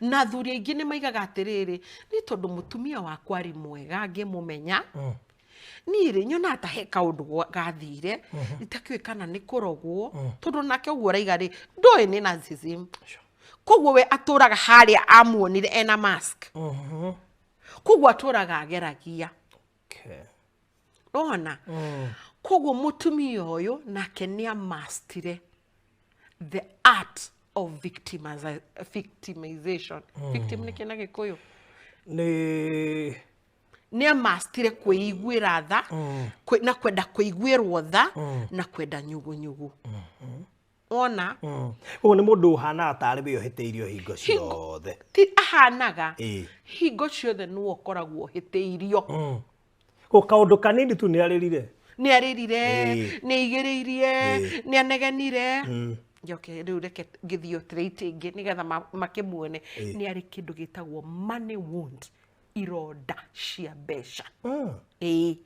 Na athuri aingĩ nĩ maigaga atĩrĩrĩ, nĩ tondũ mũtumia wakwa arĩ mwega ngĩmũmenya, niĩ rĩ, nyonaga ta he kaũndũ gathire, itakĩũĩ kana nĩ kũrogwo, tondũ nake ũguo ũraiga rĩ, ndũĩ nĩ narcissism. Koguo we atũraga harĩa amuonire ena mask. Koguo atũraga ageragia. Wona? Koguo mũtumia ũyũ nake nĩ amastire the art of victimization. Victim nĩ kĩ na Gĩkũyũ? Nĩ Nĩ amastire kwĩiguĩra tha, na kwenda kũiguĩrwo tha, na kwenda nyugunyugu. Wona? Ũguo nĩ mũndũ ũhanaga tarĩ we ũhĩtĩirio hingo ciothe. Ti ahanaga. Hingo ciothe nĩwe ũkoragwo ũhĩtĩirio. Ko kaũndũ kanini tu nĩ arĩrire. Nĩ arĩrire, nĩ aigĩrĩirie, nĩ anegenire. Njoke rĩu reke ngĩthiĩ trait ĩngĩ nĩgetha makĩmuone. Nĩ arĩ kĩndũ gĩtagwo money wound, ironda cia mbeca. Ĩĩ.